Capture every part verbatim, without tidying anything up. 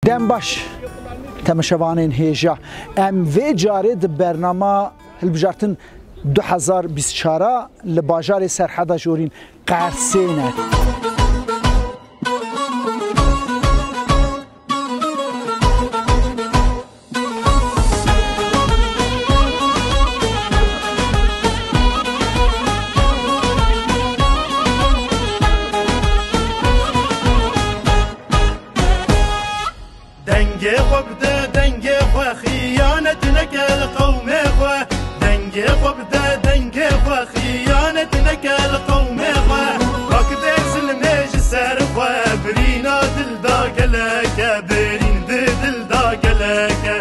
Dem baş, temeşevanên hêja. Em vê carê di bernama hilbijartin du hezar bîst çar a li bajarê Serheda Jorîn, Qersê ne. Dengê xwe bide, dengê xwe, xiyanet neke li qewmê xwe. Dengê xwe bide, dengê xwe, xiyanet neke li qewmê xwe. Rakibe zilmê ji ser xwe, birîna dil da gelek e, birîn di dil da gelek e.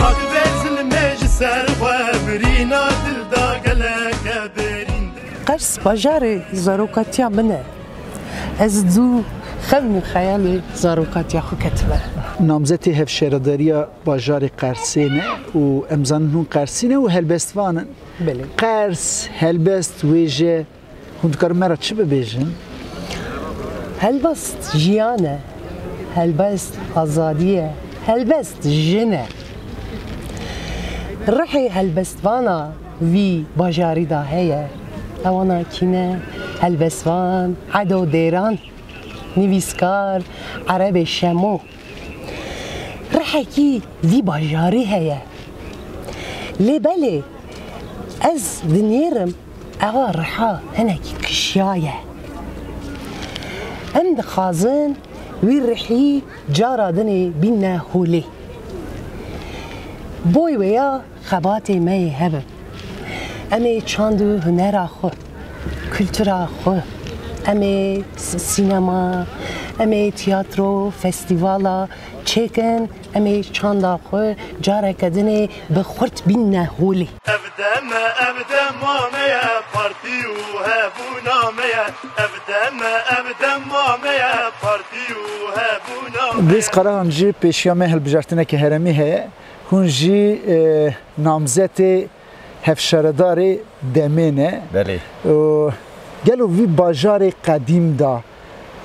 Rakibe zilmê ji ser xwe, birîna dil da gelek e, birîn di Qers bajarê zarokatiya min e. Ez dû xem û xeyalê zarokatiya xwe ketime. Namzetê hevşaredariya bajarê Qersê ne û em zanin hûn Qersî ne û helbestvan in. Belê. Qers, helbest, wêje, hûn dikarin me re çi bibêjin? Helbest jiyan e. Helbest azadî ye. Helbest jin e. Rihê helbestvana vî bajarî de heye. Ewana kî ne? Helbestvan, Edo Dêran, nivîskar, Erebê Şemo. Rihekî vî bajarî heye. Lê belê ez dinêrim ewa riha hinekî kişiyaye. Em dixwazin wî rihî cara dinê bîne holê. Boy wêya xebatê me yê hebin. Em ê çand û hunera xwe, kultura xwe, em ê s-, sînema, em ê tiyatro, festîvala çêkin, em ê çanda xwe careke dinê bi xurt bînne holê. Ev dem e, ev dema me ye, partî û hebûna me ye. Ev dem e, ev dema me ye, partî û hebûna me ye. Birêz Karahan jî pêşiya me hilbijartineke herêmî heye. Hûn jî, e, namzetê hevşaredarê demê ne. Belê. Û gelo vî bajarê qedîm da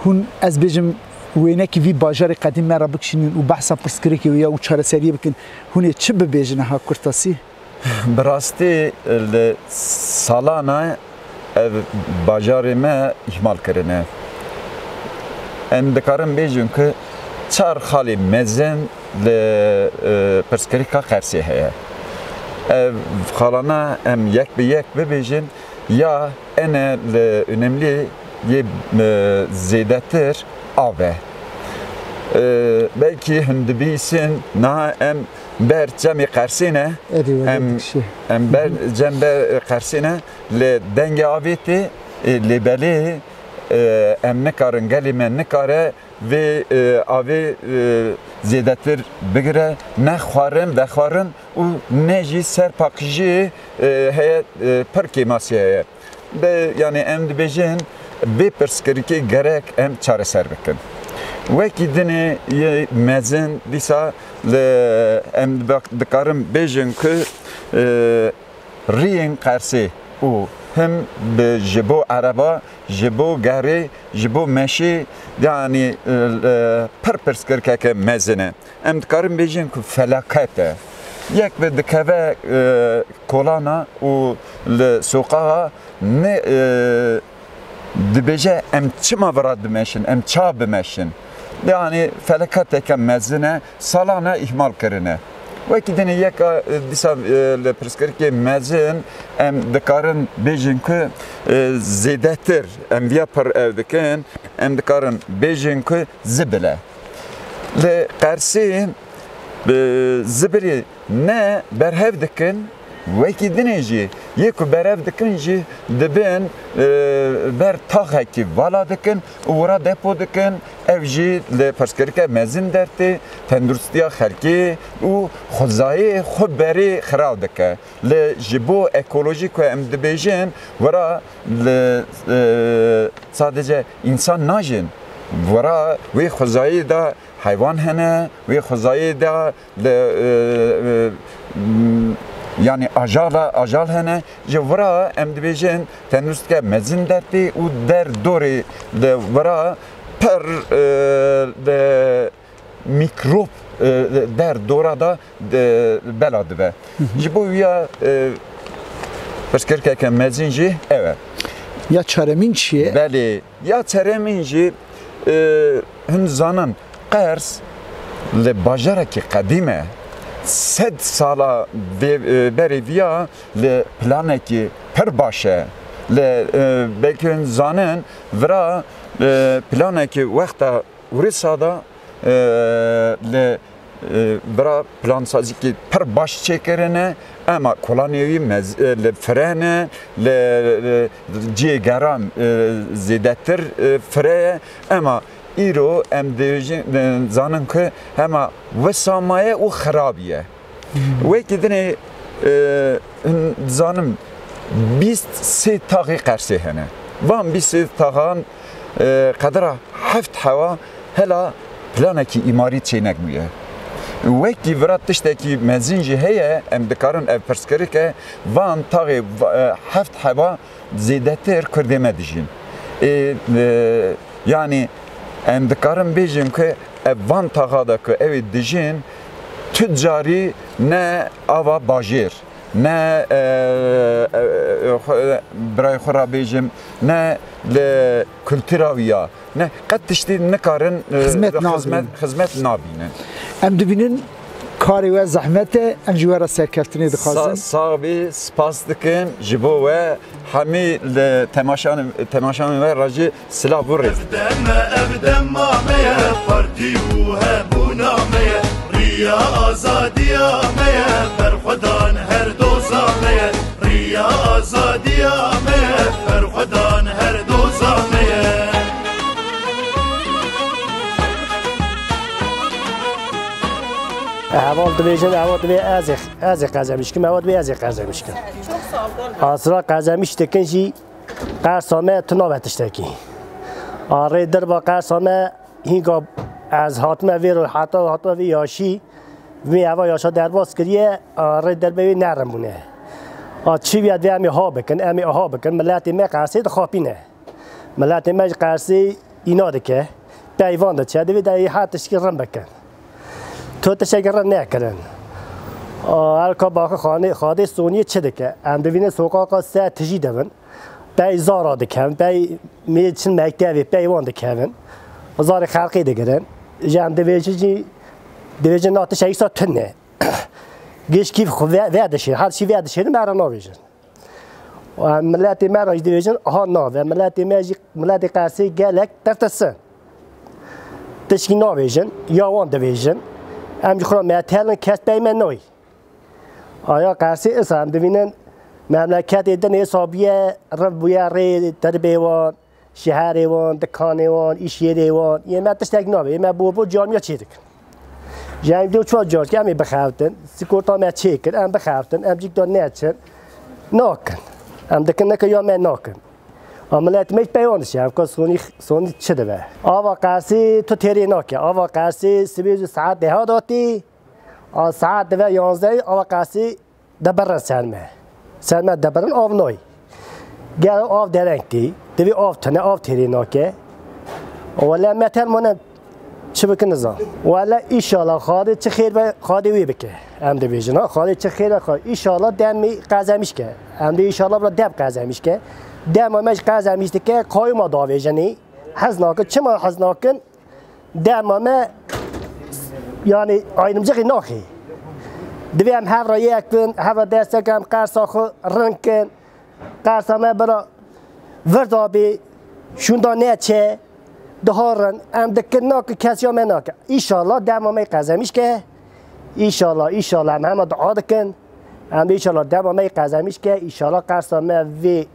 hûn, ez bêjim, wênekî vî bajarê qedîm me re bikişînin û behsa pirsgirêkê wê ya û çareseriyê bikin, hûn ê çi bibêjin ha kurtasî? Bi rastî li salana ev bajarê me îhmal kirine. Em dikarin bêjin ku çar xalê mezin li, e, pirsgirêka Qersê heye. Ev xalana em yek bi yek bibêjin, ya ene li önemlî yê, e, zêdetir av e. E, belkî hûn dibîsin, niha em ber cemê Qersê ne. Erê, wele Em, dikişî. Em ber cem ber Qersê ne. Li dengê avê tê, e, lê belê, e, em nikarin, gelê me nikare vê, e, avê, e, zêdetir bigire, ne xwarin, vexwarin û ne jî ser paqijiyê, e, heye, e, pir kêmasî heye. Bi, yanî em dibêjin, vê pirsgirêkê gerek em çareser bikin. Wekî dinê yê mezin dîsa li, em dibe-, dikarin bêjin ku, e, riyên Qersê û him bi ji bo ereba, ji bo gerê, ji bo meşê, yanî, e, e, pir pirsgirêkeke mezin e. Em dikarin bêjin ku felaket e. Yek bi dikeve, e, kolana û li soqaxa ne, e, dibêje, em çima vira dimeşin, em ça bimeşin? Yanî felaketeke mezin e, salana îhmal kirine. Wekî dinê yeka, e, dîsa, e, li pirsgirêkê mezin em dikarin bêjin ku, e, zêdetir, em viya pir ev dikin, em dikarin bêjin ku zibil e. Li Qersê, e, zibilê ne berhev dikin, wekî dinê jî yê ku berhev dikin jî dibin, e, ber taxekî vala dikin û wira depo dikin. Ev jî li pirsgirêke mezin dertê tenduristiya xelkê û xwezayê xwe berê xira dike. Li ji bo ekolojî ku em dibêjin, wira li, e, sadece însan najin. Wira wê xwezayê de heywan hene, wê xwezayê de li, e, e, m, yanî ajala, ajal hene. Ji wira em dibêjin tenduristke mezin dertê û der dorê li wira pir, e, li mîkrop, e, der dora da, e, bela dibe. Ji bo wiya, e, pirsgirkeke mezin jî ew e. Ya çaremîn çi ye? Belê, ya çaremîn jî, e, hûn zanin, Qers li bajarekî qedîm e. Sed sala vê, e, berê viya li planekî pir baş e. Li, e, belkî hûn zanin, vira, e, planekî wexta Ûrîsa de, e, li, e, vira plansazîkî pir baş çêkirine, ema kolanê wî mez-, e, li fire ne, li, li cihê geran, e, zêdetir, e, fire ye, ema îro em dibêjin, e, zanin ku hema wisa maye û xirabî ye. Wekî dinê, e, hûn dizanin bîst sê taxê Qersê hene. Van bîst sê taxan, e, qedra heft hewa hela planekî îmarî çênekbûye. Wekî vira tiştekî mezin jî heye, em dikarin ev pirsgirêke, van taxê va-, e, heft hewa zêdetir Kurdê me dijîn. Ê, e, yanî em dikarin bêjin ku ev van taxa de ku ew ê dijîn, tu carî ne ava bajêr, ne, e, e, e, xwe, birayê xwe re bêjim, ne li kultura wî ya, ne qet tiştî nikarin, e, Xizmet xizmet, nabînin. Xizmet nabînin. Em dibînin karê we zehmet e, em ji we re serkeftinê dixwazin. Sa-, sax bî, spas dikim ji bo we. Hemî li temaşan-, temaşanên we re jî silav û rêz. Ev deme, ev dema me ye, partî û hebûna me ye, riya azadiya me ye, berxwedan her doza me ye, riya azadiya me ye, berxwedan her doza me ye. Heval dibêjin, heval dibê ez ê, ez ê qezemiş kim, heval dibê ez ê qezemiş kim. Asra qezemiş dikin jî, Qersa me tu nabe tiştekî. A rê derba qersa me hînga ez hatime vê ro heta hatime vê yaşî, vê eva yaşa derbas kiriye, a rê derbe wê nerim bûne. A çi viya divê em ê ha bikin, em ê aha bikin, miletê me Qersê dixapîne. Miletê me ji Qersê îna dike, peyvan diçe, divê de her tiştekî rin bikin. Tu tiştekî rin nekirin. A, elka baxi xanê, xadê soniyê çi dike? Em divînin sokaka ser tijî dibin. Pey zara dikevin, pey mê çin mektevê, pey wan dikevin. Zarê xelqê digirin. Ji em divêjin jî, divêjin na tiştekî sa tune. Giş kîf xwe ve-, vedişê, her çî vedişê, me re navêjin. Em miletê me re jî divêjin, aha nave. Miletê me jî, miletê Qersê gelek tirtisin. Tişkî navêjin, ya wan divêjin. Em ji xwe re metelin, kes pey me nayê. Aya Qersê isa em divînin, memleketê din êsa bûye, riv bûye rê dirbê wan. Şeherê wan, dikanê wan, îşyerê wan, yê me tiştek nabe, yê me bor bor camiya çê dikin. Ji em dê çar car em ê bixebtin, sikorta me çê kir, em bixebtin, em cîk de neçin, nakin. Em dikin neke ya me nakin. A milet me peywan dişe, ev ka sonî, sonî çi dibe? Ava Qersê tu têrê nake, ava Qersê sibê ji saet deha datî, a saet dibe yanzdeh, ava Qersê Debirin ser me. Ser me debirin av noy. Gel av dereng tî. Divê av tune, av têrê nake. Wele me ter mane çi bikin nizan. Wele inşallah Xadê çi xêr be, Xadê wê bike. Em dibêjin ha, Xadê çi xêr be, Xadê. İnşallah demî qezemiş ke. Em de inşallah bira dem qezemiş ke. Dema me ji qezemiş dike, kayma davêjinî. Hez nakin, çima hez nakin? Dema me, yani, ayrımcığı naxê. Divê em hev re yek bin, hev re destek em qersa xwe rin kin. Qersa me bira vir dabê, şûnda neçe, diha rin. Em dikin nakin, kes ya me nake. İnşallah dema me qezemiş ke. İnşallah, inşallah em hema dua dikin. Em de inşallah dema me qezemiş ke. İnşallah qersa me vê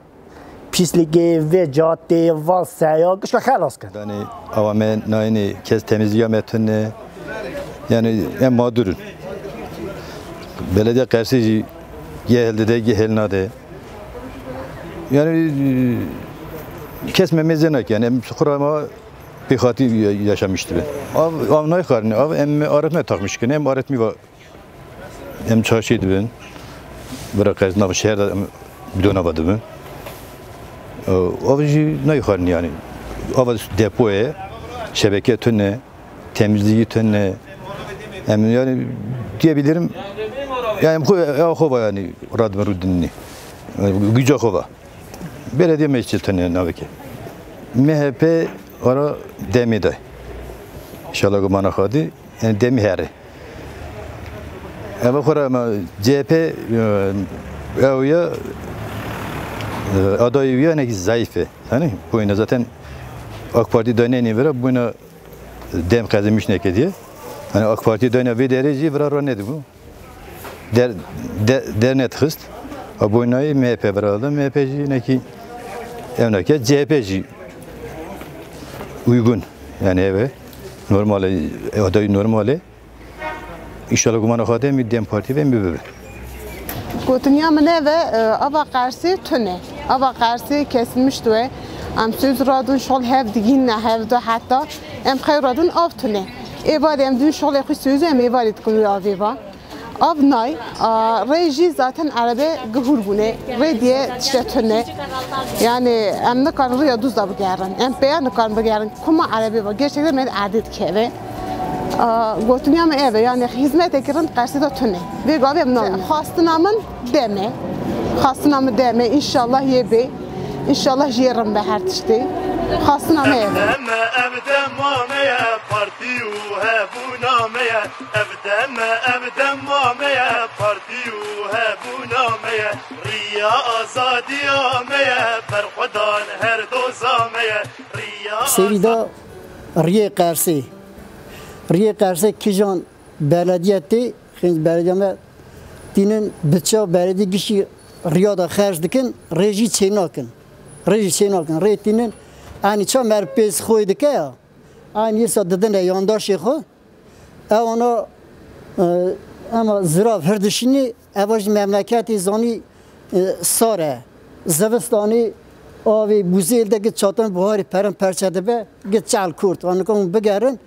Pîslîgê vê cadê van seya gişka xelas kin. Danê awa me nayênê kes temizliya me tune. Yani em mağdurun. Belediye Qersê jî geh hildide, geh hilnade. Yani kes me mêze nak yani em xura ma pêxatî yaşamış dibe. Av, av nayxarin, av em aretme takmış kin, em aretmî va Em çarşê dibin. Bira qez nava şehir de em bidona va dibin. Ew, ev jî nayê xwarin yani. Ava depoye, şebeke tune. Temizliği tune. Em yani diyebilirim. Yani em xwe, ya xwe va yani radme rûdinî. Güca xwe va. Belediye meclisi tune navê ke. M H P ara demê de. İnşallah gumana xwe dî. Yani demê herê. Eva xwe re me C H P, e, ew ya, e, adayê wî ya hinekî zayîf e. Hani bûyne zaten AK Parti da nenê vira bûyne dem qezemiş nekediye. Hani AK Parti dayna vê derê jî vira ra nedibû. Der, de, der nedixist. A boynayê M H P vira da. M H P jî hinekî ew neke. C H P jî uygun. Yani eve normal e, aday normal e. İnşallah gumana xwe de em dem partî ve em bibe. Gotiniya min ev e, e, ava Qersê tune. Ava Qersê kesilmiş dû e. Em söz radin şol hev digîn ne hev da heta em xew radin av tune. Êvarê em dûn şolê xwe sözü em êvarê dikin wê avê va. Av nay, a, rê jî zaten erebe gihûr bûne. Rê diye tişte tune. Yani em nikarin rêya dûz da bigerin. Em peya nikarin bigerin. Kuma erebe va. Gerçekten me erdê dikeve. A, gotiniya me ev e, yani hizmeteke rind Qersê de tune. Vê gavê em nayne. Xwastina min dem e. Xwastina min dem e. İnşallah yê bê. İnşallah jê rind be her tiştê. Xwastina me ev e. Em ev dema me ye, partî û hebûna me ye. Ev dem, ev dema me ye, partî û hebûna me ye. Riya azadiya me ye, berxwedan her doza me ye. Riya Serî da riyê Qersê. Riyê Qersê kijan belediye tê, xênc belediye me tînin biçe belediye gişî riya da xerc dikin, rê jî çê nakin. Rê jî çê nakin. Rê tînin, anî ça mer pêz xwê dike ya. Anî yesa didine yandaşê xwe. Ewana, e, ema zirav hirdişînî, eva jî memleketê zanî, e, sar e. Zivistanî avê bûzê êl de gi çatan buharî perin perçe dibe, gi çel kurt. Anika hûn bigerin,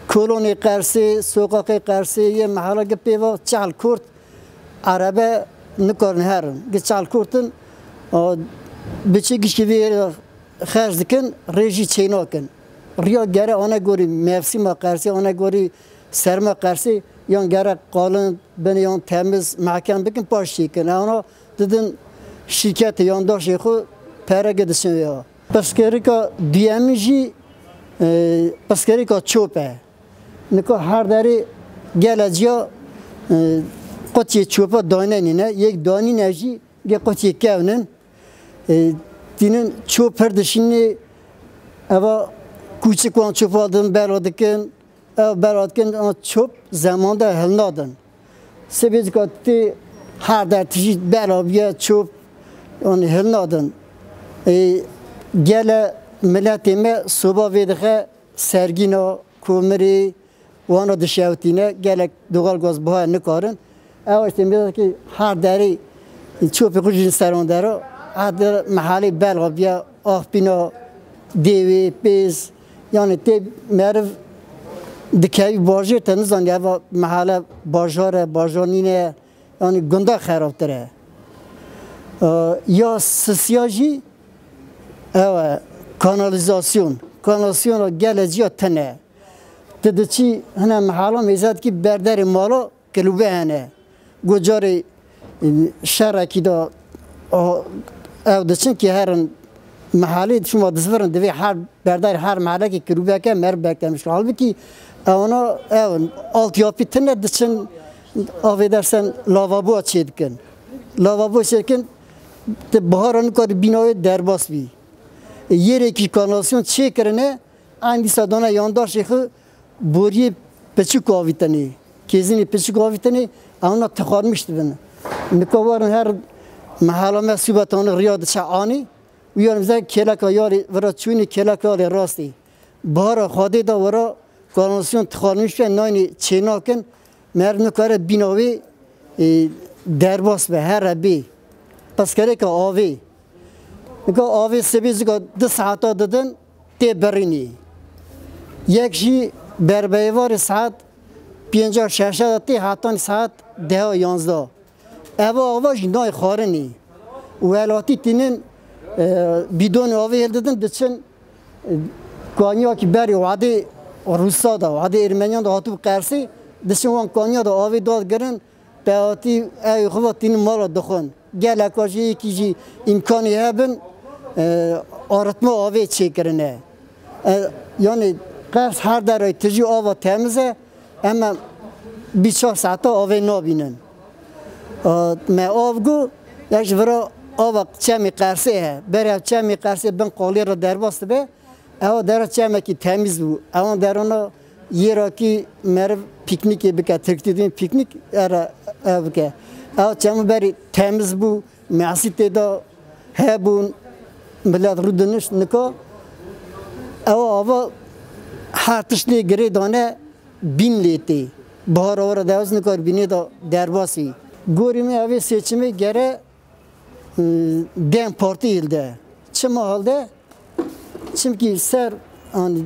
kolonê Qersê, soqaqê Qersê, yê mehala gi pêva çel kurt, erebe nikarin herin. Gi çel kurtin, a, biçî gişkî vê xerc dikin, rê jî çênakin. Riya gere ane gorî mevsîma Qersê, ane gorî serma Qersê, yan gere qalin bin yan temiz, mehkem bikin, paş çêkin. Ewna didin şîrketê yandaşê xwe pere gidisin ya. Pirsgirêka duyemîn jî, e, pirsgirêka çop e. Nika her derê gele ciya, e, qutiyê çopa dayne nîne, yek danîne jî gê qutiyê kevnin. E, tînin çop pir dişînê, eva kûçik wan çopa din bela dikin, ev bela dikin, ama çop zemanda hilnadin. Sibê dika tê her der tijî bela biye çop, yani hilnadin. E, gele miletê me soba vê dixe, sergîna, komirê, wana dişewtîne, gelek doğal gaz buhaya nikarin. Ew işte mesela ki her derê çopê xwe jî seran dera, her der mehalê belga biye, axpîna, dêwê, pêz, yani tê meriv dikevî bajêr te nizanî eva mehale bajar e, bajar nîne, yani gunda xerabtir e. E, ya sisiya jî ew e, kanalîzasyon. Kanalîzasyona gele ciya tine. Tu diçî hine mehala mêze dikî ber derê mala kilûbe hene. Go carê, e, şerekî de, o, ew diçin ki herin mehalê şima dizivirin divê her ber derê her mehalekê kilûbeke meriv berktemiş. Halbukî ewna ew altyapî tine diçin avê dersen lavabo çê dikin. Lavabo çê dikin, tu bihara nikarî bîna wê derbas bî. Yêrekî kanalîzasyon çêkirine, Em dîsa dana yandaşê xwe boriyê piçûk avîtinê, kêzinê piçûk avîtinê, ewna tixarmiş dibin. Nika werin her mehala me sûbetanê riya diçe anî û yan bize kêleka yarê vira çûnî kêleka yarê rastî. Bahara Xwedê da wira kanalîzasyon tixarmiş be, naynê çênakin, meriv nikare bîna wê, e, derbas be, here bê. Pirsgirêka avê. Nika avê sibê zika du saeta didin, tê birînî. Yek jî berbe êvarê saet pênca şeşe de tê hetanî saet deha yanzda. Eva ava jî nayê xwarinî. Welatî tînin, e, bîdonê avê hildidin diçin, e, kanyakî berê wadê Rûsa de, hadê Ermeniyan de hatibû Qersê, diçin wan kaniya de avê dadigirin, pehatî ew xwe ve tînin mala dixwin. Geleka jî yekî jî îmkanê hebin, e, aritma avê çêkirine. E, yanî Qers her derê tijî ava temiz e, em bîst çar saeta avê nabînin. E, me av got, ya ji vira ava çemê Qersê he. Berê çemê Qersê bin qalê re derbas dibe. Ewa dera çemekî temiz bû. Ewan derana yê rakî meriv pîknîkê bike. Tirkî dibên pîknîk, era ev bike. Ewa çemû berî temiz bû. Mesî tê de hebûn. Milet rû dinişt nika. Ewa ava her tişt lê girê dane, bîn lê tê. Bahar ava re dewz nikar bînê de derbasî. Gorî min evê seçimê gere, e, DEM Partî hilde. Çima hilde? Çimkî ser, yanî,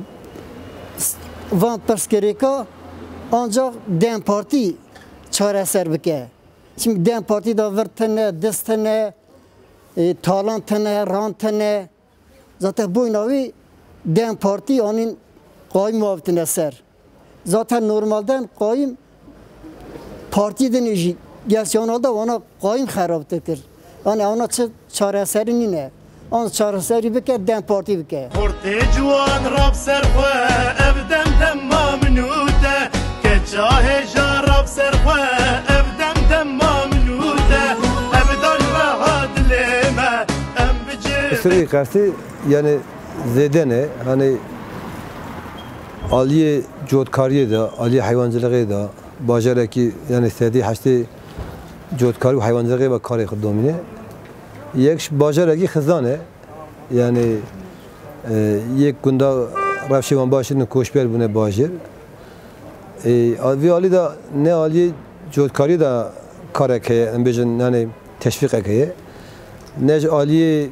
van pirsgirêka ancak DEM Partî çareser bike. Çimkî DEM Partî de vir tine, diz tine, e, talan tine, ran tine. Zaten boyna wî DEM Partî anîn qayîm avitine ser. Zaten normalden qayîm partî dinê jî, gerçi ona da wana qayîm xerabtir kir. Yanî ona çi çareserî nîne. An çareserî bike, DEM Partî bike. Xortê ciwan rab ser xwe, ev dem dema min û te. Keça hêja rab ser xwe, ev dem dema min û te. Ev dar meha dilê me, em bicê. Pirsgirêkê Qersê, yanî zêde ne, hani aliyê cotkariyê de, aliyê heywancilixê de, bajarekî, yanî sedî heştê cotkarî û heywancilixê ve karê xwe domîne. Yek ji bajarekî xizan e. Yanî, e, yek gunda rewşê wan baş in, koçber bûne bajêr. E, a vî alî de ne aliyê cotkariyê de karek heye, em bêjin, yanî teşvîqek heye. Ne ji aliyê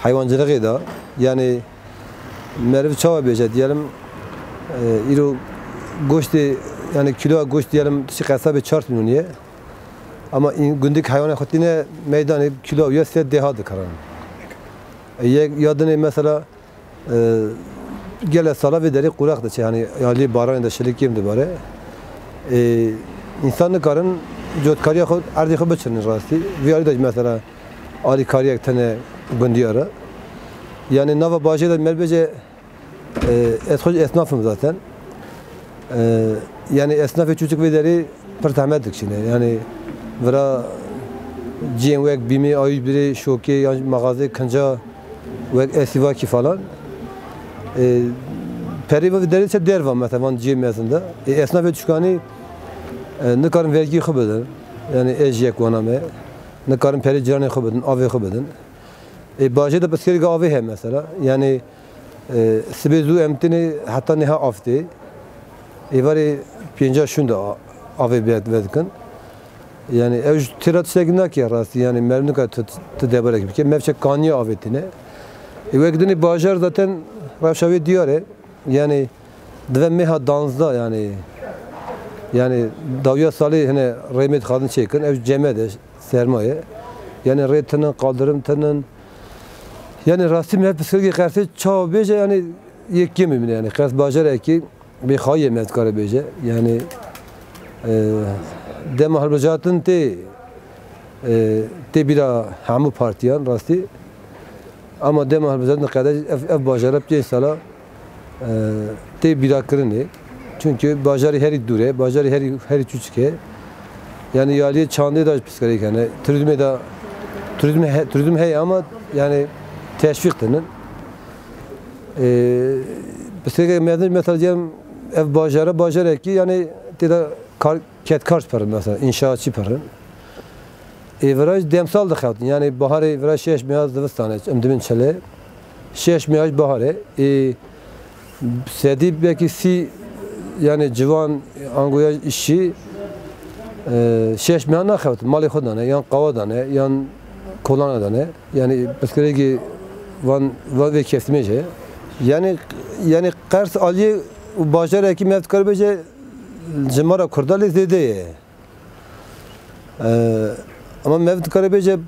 heywancilixê de, yanî meriv çawa bêje, diyelim, e, îro goştê, yanî kîloya goşt, diyelim, tiştê qesabê çar milyon ye. Ama în-, gundik heywanê xwe tîne meydanê, kîloya wî ya sê dêha dikarin. E, yek ya dinê mesela, e, gelek sala vê derê quraq diçe, yanî aliyê baranê de şilî kêm dibare. E, însan nikarin cotkariya xwe, erdê xwe biçinin rastî. Vî alî de mesela alîkariyek tine gundiya re. Yanî nava bajê de me bêje, e, ez xwe ji esnaf im zaten. E, yanî esnafê çûçik vê derê pir zehmet dikişîne. Yanî vira cihên wek bîmê, ayûş birê, şokê yan maxazê kinca wek esîvakî falan. E, perê ve derê çe derva mesela van cihê mezin de. E, esnafê çûçikanî, e, nikarin vergî xwe bidin. Yanî ez jî yek wana me. Nikarin perê ciranê xwe bidin, avê xwe bidin. E, bajê de pirsgirêka avê heye mesela. Yanî, e, sibê zû em têne heta niha av tê. Êvarê pênca şûn de a-, avê bê-, vedikin. Yanî ew ji têra tiştekî nake rastî. Yanî meriv nikare tu, tu debarek bike. Mev çe kaniya avê tîne. E, wek dinê bajar zaten rewşa wê diyar e. Yanî dibe meha danzdeh, yanî, yanî dawiya salê hine rêmê dixwazin çêkin, ev cemede, sermaye. Yanî rê tinin, qaldirim tinin. Yanî rastî me pirsgirêkê Qersê çawa bêje, yanî yek kêm bimîne, yanî Qers bajarekî bêxayî ye me dikare bêje. Yanî, e, dema hilbijartin tê, e, tê bîra hemû partiyan rastî. Ama dema hilbijartin qede ev, ev bajara pênc sala, e, tê bîrakirinê. Çunkî bajarê herî dûr e, bajarê herî, herî çûçik e. Yanî aliyê çandê de pirsgirêk hene. Turizmê de, turizm he-, turizm heye ama yanî teşvîq tinin. E, pirsgirêkê mezin mesela diyelim ev bajara, bajarekî yanî tê de kar, kedkar pir in mesela, înşaatçî pir in. Ê vira jî demsal dixewtin. Yanî baharê vira şeş meha zivistan e, em dibin çile. Şeş meha jî bahar e. Ê sedî belkî sî, yanî ciwan, ango ya îşçî, e, şeş meha naxewtin. Malê xwe dane, yan qawa dane, yan kolana dane. Yanî pirsgirêkê van, van vê kesimê jî. Yanî, yanî Qers aliyê û bajarekî me dikare bêje cimara Kurda lê zêde ye. Ee, ama me dikare bêje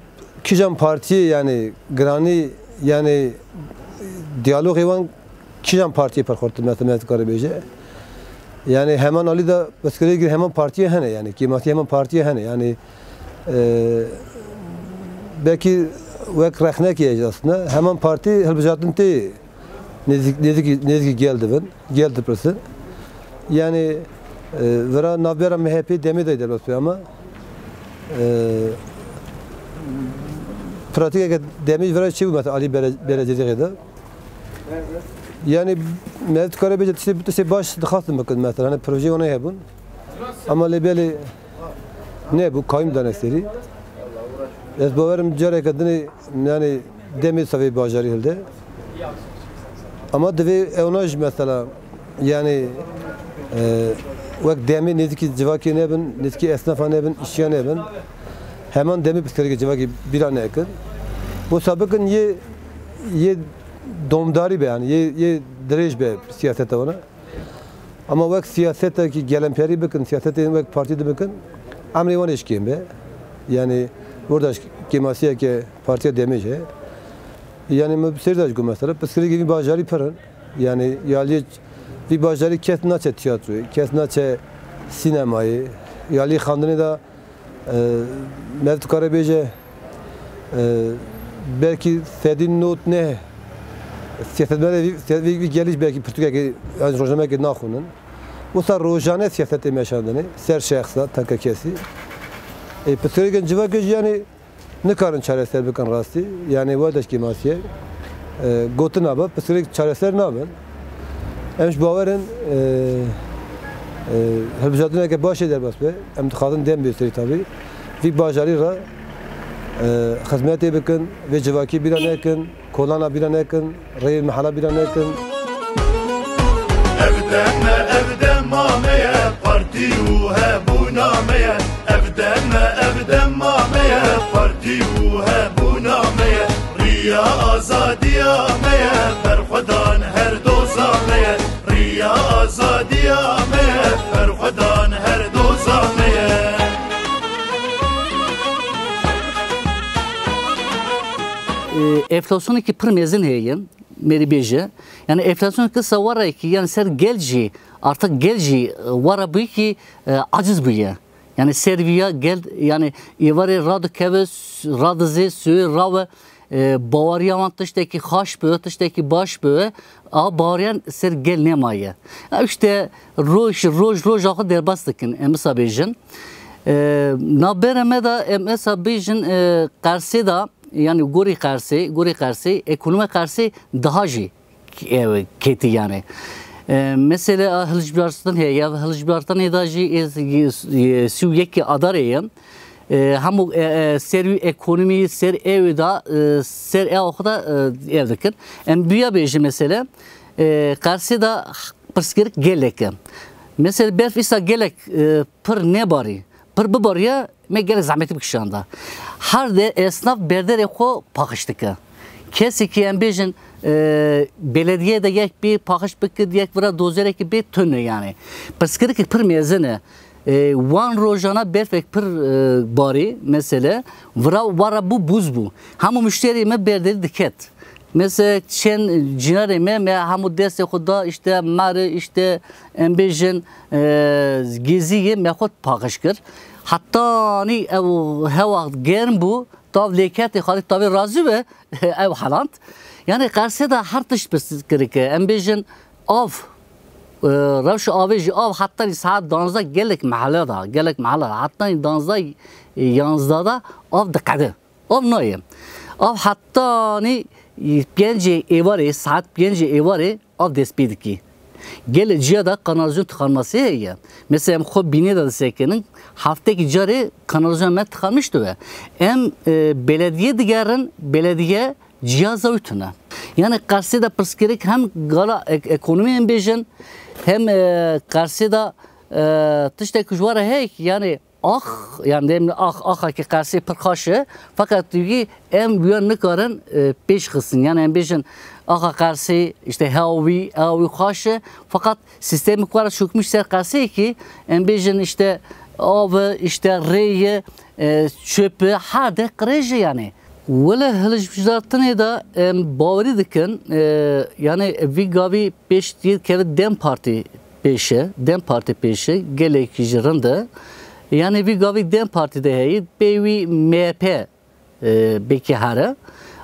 kîjan partiyê, yanî giranî, yanî diyalogê wan kîjan partiyê pir xurt, mesela me dikare bêje. Yani heman alî de pirsgirêkî heman partiyê hene, yani kêmasî heman partiyê hene. Yani, e, belkî wek rexnekê ye aslında. Heman partî hilbijartin tê nêzîk-, nêzîkî, nêzîkî gel dibin, gel dipirsin. Yani, e, vira navbera M H P demê de derbas be ama, e, pratîkeke demê vira çi bû mesela alî bere-, belediyecî de. Yani, me dikare bêje tiştê, tiştê baş dixwastin bikin mesela, hani projeyê wana hebûn. Ama lê belê nebû, kayim dane serî. Ez bawerim careke dinê, yani, demê savê bajarî hilde. Ama divê ewna jî mesela, yani, e, wek demê nêzîkî civakê nebin, nêzîkî esnafa nebin, îşçiya nebin. Heman demê pirsgirêkê civakê bîra nekin. Wisa bikin yê, yê domdarî be, yani yê, yê dirêj be siyaseta wana. Ama wek siyasetekî gelemperî bikin, siyasetên wek partî dibikin, emrê wan êşkên be. Yani burada kêmasiyeke partiya demê jî heye. Yani me bi sêr de jî got mesela, pirsgirêkê vî bajarî pir in. Yani yaliyê vî bajarî kes naçe tiyatroyê, kes naçe sînemayê, yaliyê xandinê de E, me dikare bêje, e, belkî sedî nod neh siyasetmedê vî, vî, vî gelî jî belkî pirtûkekê yan jî rojnameyekê naxwînin. Wisa rojane siyasetê meşandinê, ser şexsa, teke kesî. Ê, pirsgirêkên civakê jî, yanî, nikarin çareser bikin rastî. Yanî, we de kêmasî ye. E, gotina be, pirsgirêk çareser nabin. Em ji bawer in, e, e, hilbijartineke baş ê derbas be. Em dixwazin dem bê serî tabî. Vî bajarî re, e, xizmetê bikin, vê civakî bîra nekin, kolana bîra nekin, rêyê mehela bîra nekin. Ev dem e, ev dema me ye, partî û hebûna me ye. Ev dem e, ev dema me ye, partî û hebûna me ye. Riya azadiya me ye, berxwedan her doza me ye. Riya azadiya me ye, berxwedan her doza me ye. Ee, enflasyonekî pir mezin heye, merî bêje. Yani enflasyonekî sawara ki, yani ser gel jî, artık gel jî, e, wara bûyî ki, e, aciz bûye. Yani ser viya gel, yani êvarê radikeve, s-, radizê, suê rawe, e, bawariya wan tiştekî xaş be, tiştekî baş be, a bawariyan ser gel nemaye. Ya işte roj, roj, roja xwe derbas dikin, em wisa bêjin. E, navbera me de, em wisa bêjin, e, Qersê de, yani gorî Qersê, gorî Qersê, ekonomi Qersê daha jî ew ketî yani. E, mesele a hilbijartin heye, ya hilbijartinê de jî ê, ê, ê, sî û yekê Adarê ye. E, hemû, e, e, ser wî ekonomî, ser ew da, e, ser ew xwe da, e, ev dikin. Em duya bêjin mesele, e, Qersê de pirsgirêk gelek e. Mesele berf îsa gelek, e, pir nebarî. Pir bibariya me gelek zehmetî bikişanda. Her de esnaf berderê xwe paqij dike. Kesekî em bêjin, e, belediye de yek bê paqij bikir, yek vira dozerekî bê tune yani. Pirsgirêkek pir mezin e. E, wan rojana berfek pir, e, barî, mesele, vira wara bû bûz bû. Hemû muşterê me berderî diket. Mesela çend cinarê me, me hemû destê xwe da, işte meri, işte em bêjin, e, geziyê me xwe paqij kir. Hetanî ew hewa germ bû, tav lêketê xalî tavê razî be, ew heland. Yani Qersê de her tişt pirsgirêk e. Em bêjin av, e, rewşa avê jî, av hetanî saet danzdeh gelek mehele da, gelek mehele da. Hetanî danzdeh, yanzdeh da av diqede. Av nayê. Av hetanî pêncê êvarê, saet pêncê êvarê av dest pê dikî. Gelê ciya de kanalizasyon tıkanması heye. Mesela em xwe bînê de disekinin, heftekî carê kanalizasyon me tıkanmış dibe. Em, e, belediye digerin, belediye ciya zewtune. Yani Qersê de pirsgirêk hem gala ek-, ekonomî em bêjin, hem, e, Qersê de, e, tiştek ji wara heye ki, yani ax, yani dem ax, axa ki Qersê pir xaş e, fakat wî em wiya nikarin, e, pêş xistin. Yani em bêjin axa Qersê, işte hewa wî, hewa wî xaş e, fakat sîstemê ku wara çökmüş ser Qersê ki em bêjin işte av, işte rêye, e, çöpü, her de qirêj e yani. Wele hilbijartinê de em bawerî dikin, e, yani vî gavî pêş tîr keve DEM Partî Pêşe, DEM Partî pêşe, gelekî jî rind e. Yani vî gavî DEM Partî de heyî, pê wî MHP, e, belkî here.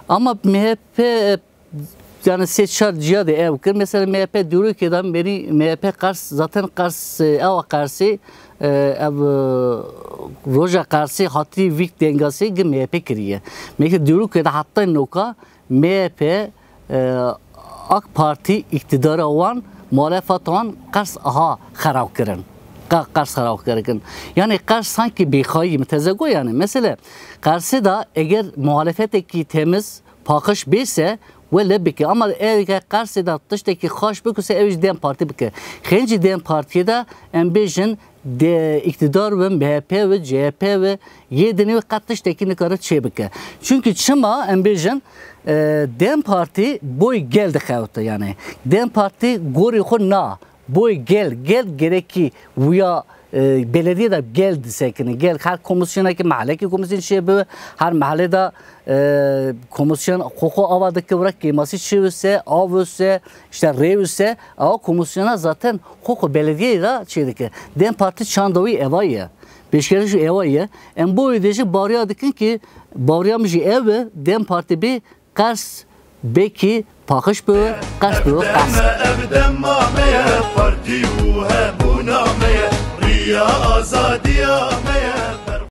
Ama MHP, e, yani sê çar ciya de ev kir. Mesela MHP Dîrokê de berî MHP Qers, zaten Qers, e, ewa Qersî, e, ev, e, roja Qersî hatî vîk dengasî gi MHP kiriye. Mesela Dîrokê de heta noka MHP, e, AK Partî îktidara wan, muhalefeta wan Qers aha xerab kirin. Qa-, Qers xerab kirikin. Yani Qers sanki bêxayî min teze got yani. Mesele Qersê de eger muhalefetekî temiz, paqij bê se, wele bike. Ama eger Qersê de tiştekî xaş bikuse, ew jî DEM Partî bike. Xêncî DEM Partiyê de em bêjin de îktidar ve, MHP ve, CHP ve, yê dinê ve qet tiştekî nikare çê bike. Çünkü çima em bêjin, e, DEM Partî boy gel dixewte yani. DEM Partî gorî xwe na, boy gel, gel gerekî wiya, e, belediye de gel disekine. Gel her komisyonekî, mehelekî komisyon çê bi, her mehele de, e, komisyon xwe xwe ava dike, wira kêmasî çê wise, av wise, işte rê wise, ewa komisyona zaten xwe xwe belediyeyê de çê dike. DEM Partî çanda wî eva ye. Pêşkeriş eva ye. Em bo wê dê jî bariya dikin ki bariya min jî ev e, DEM Partî bê Qers belkî paqij bi, Qers bi Qers. Ev dema me ye, partî û hebûna me ye, riya azadiya me ye.